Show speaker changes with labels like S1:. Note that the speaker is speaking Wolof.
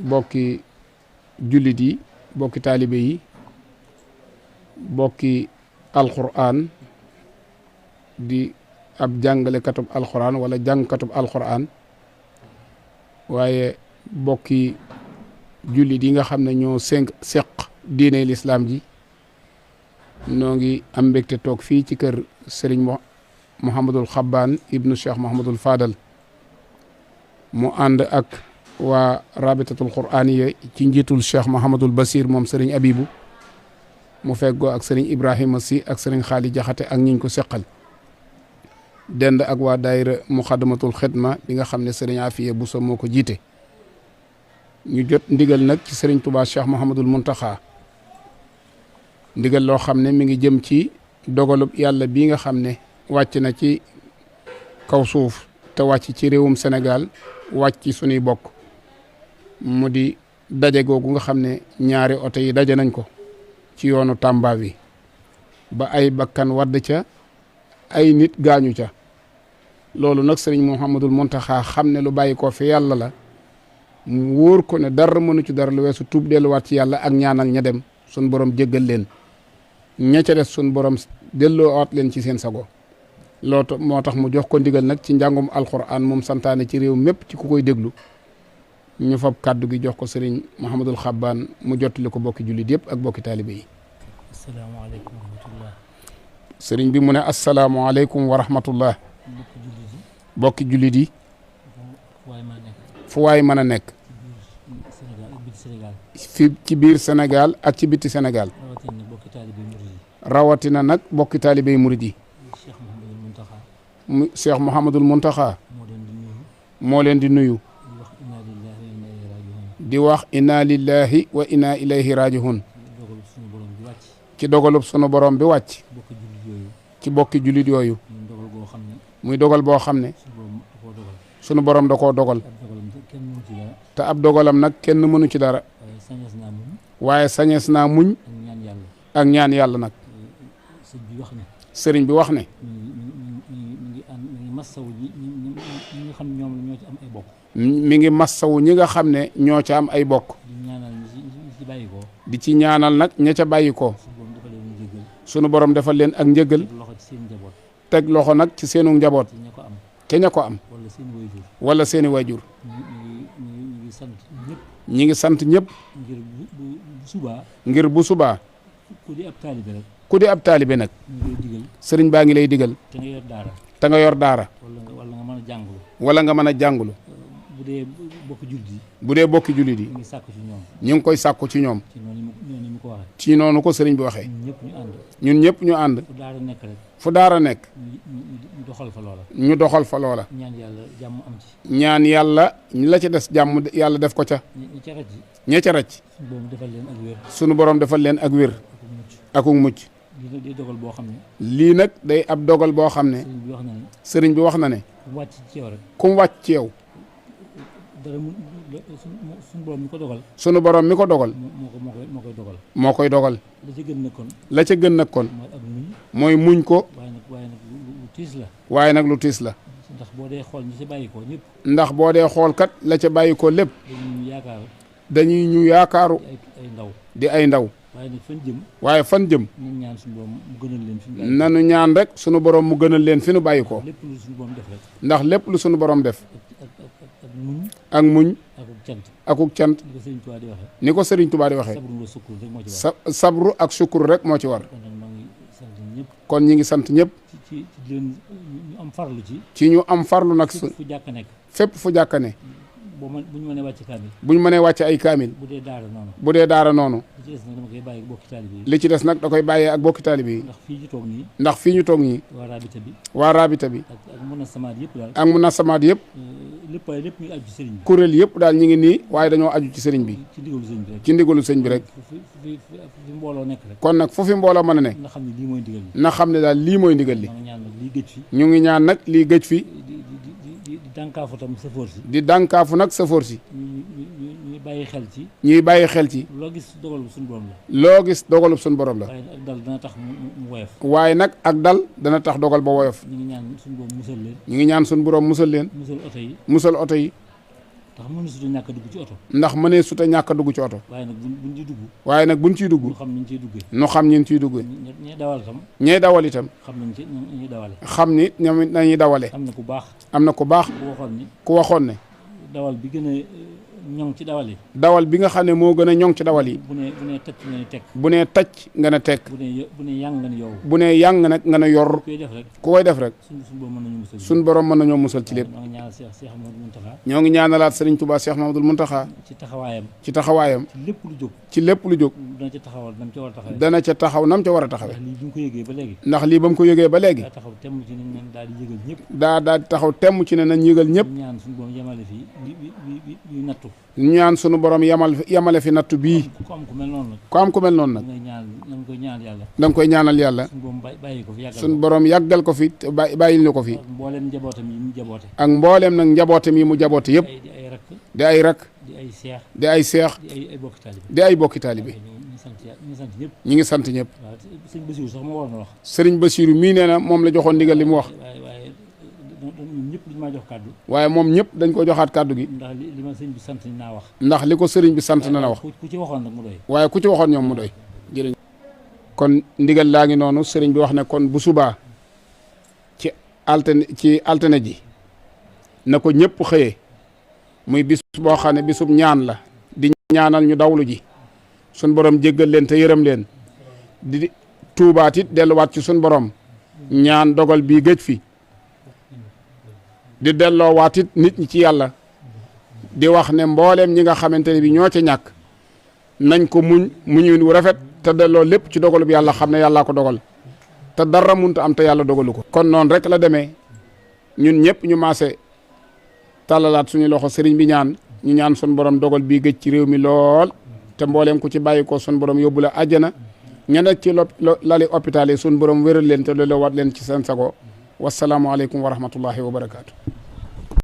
S1: bokki jullit yi bokki taalibe yi bokki alquran di ab jàngalekatub alquran wala jàngkatub alquran waaye bokki jullit yi nga xam ne ñoo seq diine lislaam ji noo ngi am mbégte toog fii ci kër Serigne Mouhamadul Xabbaan ibnu Cheikh Mouhamadul Fadal mu ànd ak waa rabitatul quraaniya ci njiitul Cheikh Mouhamadul Basir moom Serigne Abibu mu feggoo ak Serigne Ibrahima si ak Serigne Xaali Jaxate ak ñiñ ko seqal dend ak waa daayira muxadamatul xidma bi nga xam ne Serigne Afiye Buso moo ko jiite ñu jot ndigal nag ci Serigne Touba Cheikh Mouhamadul Muntaxa ndigal loo xam ne mi ngi jëm ci dogalub yàlla bii nga xam ne wàcc na ci kaw suuf te wàcc ci réewum Sénégal wàcc ci sunuy bokk mu di daje googu nga xam ne ñaari oto yi daje nañ ko ci yoonu Tamba wi ba ay bakkan wadd ca ay nit gaañu ca loolu nag sëriñ Mouhamadul Muntaxa xam ne lu bàyyi ko fi yàlla la mu wóor ko ne dara mënu ci dara lu weesu tuub delluwaat ci yàlla ak ñaanal ña dem sun borom jéggal leen ña ca des sun borom delloowaat leen ci seen sago loolu moo tax mu jox ko ndigal nag ci njàngum alquran moom santaane ci réew mépp ci ku koy déglu ñu fab kàddu gi jox ko sëriñ Mouhamadul Xabbaan mu jottali ko bokki jullit yëpp ak bokki taalibe yi.
S2: asalaamaaleykum wa rahmatullah.
S1: sëriñ bi mu ne asalaamaaleykum wa rahmatullah. bokki jullit yi. fu waay mën a nekk. fi ci biir Sénégal ak ci bitti Sénégal. rawatina nag bokki taalibe yi murid yi. mu Cheikh Mouhamadul Muntaxa moo leen di nuyu. di wax inna lillahi wa inna ilayhi rajiun ci dogalub sunu borom bi wàcc ci bokki jullit yooyu muy dogal boo xam ne sunu borom da koo dogal te ab dogalam nag kenn mënu ci dara waaye sañees naa muñ ak ñaan yàlla nag sëriñ bi wax ne mi ngi massawu ñi nga xam ne ñoo ca am ay bokk di ci ñaanal nag ña ca bàyyi ko sunu borom defal leen ak njëgal teg loxo nag ci seenu njaboot ca ña ko am wala seeni wayjur ñi ngi sant ñëpp ngir bu subaa ku di ab taalibe nag sëriñ baa ngi lay digal te nga yor daara wala nga mën a jàngulu bu dee bokki jullit yi ñu ngi koy sàkku ci ñoom ci noonu ko sëriñ bi waxee ñun ñëpp ñu ànd fu daara nekk ñu doxal fa loola ñaan yàlla la ca des jàmm yàlla def ko ca ña ca rëcc sunu borom defal leen ak wér akuk mucc lii nag day ab dogal boo xam ne sëriñ bi wax na ne ku mu wàcc ci yow sunu borom mi ko dogal moo koy dogal la ca gën nag kon mooy muñ ko waaye nag lu tiis la
S2: ndax boo dee xool ñi ca bàyyi ko ñëpp
S1: ndax boo dee xool kat la ca bàyyi ko lépp dañuy ñu yaakaaru di ay ndaw waaye fan jëm nanu ñaan rek sunu borom mu gënal leen fi nu bàyyi ko ndax lépp lu sunu borom def ak muñ akuk cant ni ko Sëriñ Tuubaa di waxee sabru ak sukkur rek moo ci war kon ñi ngi sant ñëpp ci ñu am farlu nag fépp fu jàkka ne buñ mënee wàcc ay kaamil bu dee daara noonu li ci des nag da koy bàyyee ak bokki taalibe yi ndax fii ñu toog nii waa rabita bi ak munasamaat yëpp kuréel yëpp daal ñi ngi nii waaye dañoo aju ci sëriñ bi ci ndigalu sëñ bi rek kon nag fu fi mbooloo mën a ne na xam ne daal lii mooy ndigal li ñu ngi ñaan nag lii gëj fi
S2: dànkaafu tam safoor si
S1: di dànkaafu nag safoor si
S2: ñuy bàyyi xel ci
S1: loo gis dogalub suñu borom la
S2: waaye ak dal dana tax mu woyof
S1: waaye nag ak dal dana tax dogal ba woyof
S2: ñu ngi ñaan suñu borom musal leen
S1: ñu ngi ñaan suñu borom musal leen
S2: musal oto yi
S1: musal oto yi
S2: ndax mënu suta ñàkk a dugg ci oto.
S1: ndax mënee suta ñàkk a dugg ci oto.
S2: waaye nag buñ ciy dugg.
S1: waaye nag buñ ciy dugg.
S2: ñu xam niñ ciy duggee.
S1: ñu xam ñin ciy duggee.
S2: ñee dawal itam.
S1: ñee dawal itam.
S2: xam nañ ci ñuy dawale.
S1: xam ni ñoom it nañuy dawale.
S2: am na ku baax.
S1: am na ku baax. ku waxoon ne.
S2: dawal bi gën a ñoŋ ci dawal yi.
S1: dawal bi nga xam ne moo gën a ñoŋ ci dawal yi.
S2: bu nee tëcc nga ne teg.
S1: bu nee tëcc nga ne teg.
S2: bu nee yang nga ne yow.
S1: bu nee yang nag nga ne yor. ku koy def rek. suñ borom mën nañoo musal ci lépp. ñoo ngi ñaanalaat Serigne Touba Cheikh Mamadou Mountakha.
S2: ci taxawaayam.
S1: ci taxawaayam.
S2: ci lépp lu jóg.
S1: ci lépp lu jóg.
S2: dana ca taxawal nam ca war a taxawee.
S1: dana ca taxaw nam ca war a taxawee.
S2: ndax lii bi mu ko yëgee ba léegi.
S1: ndax lii ba mu ko yëgee ba léegi.
S2: daa taxaw temm ci ne nañ daal di yëgal ñëpp.
S1: daal di taxaw temm ci ne nañ yëgal ñëpp.
S2: ñaan suñu borom yemale fii bi nattu.
S1: ñaan sunu borom yemale fi nattu bii.
S2: ku am ku mel noonu nag.
S1: ku am ku mel noonu nag.
S2: da nga koy ñaan yàlla.
S1: da nga koy ñaanal yàlla.
S2: suñu borom yàggal ko fi
S1: sunu borom yàggal ko fi bàyyil ñu ko fi.
S2: ak mbooleem njabootam yi mu jaboote.
S1: ak mbooleem nag njabootam yi mu jaboote yëpp.
S2: di ay rakk.
S1: di ay seex.
S2: di ay seex.
S1: di ay bokki taalibe.
S2: di ay bokki taalibe.
S1: ñi ngi sant ñëpp.
S2: waaw sëñ Bassirou sax moo waroon a wax.
S1: sëriñ Bassirou mii nee na moom la joxoon ndigal li mu wax.
S2: ñëpp dañu maa jox kàddu.
S1: waaye moom ñëpp dañ ko joxaat kàddu gi.
S2: ndax li ma sëñ bi sant naa wax.
S1: ndax li ko sëriñ bi sant na wax.
S2: ku ci waxoon nag mu doy.
S1: waaye ku ci waxoon ñoom mu doy. jërëjëf. kon ndigal laa ngi noonu sëriñ bi wax ne kon bu subaa ci altine ji na ko ñëpp xëyee muy bis boo xam ne bisub ñaan la di ñaanal ñu dawlu ji sun borom jéggal leen te yërëm leen di tuubaat it delluwaat ci sun borom ñaan dogal bii gëj fi di delloowaat it nit ñi ci yàlla di wax ne mbooleem ñi nga xamante ne bi ñoo ca ñàkk nañ ko muñu wu rafet te delloo lépp ci dogalub yàlla xam ne yàllaa ko dogal te dara munta am te yàlla dogalu ko. kon noonu rek la demee ñun ñëpp ñu maase tàllalaat suñu loxo sëriñ bi ñaan ñu ñaan sun borom dogal bii gëj ci réew mi lool te mbooleem ku ci bàyyi ko sun borom yóbbu la àjjana ña nekk ci lali hôpital yi sun borom wéral leen te delloowaat leen ci seen sago wasalaamualeykum wa rahmatullahi wa barakaatu.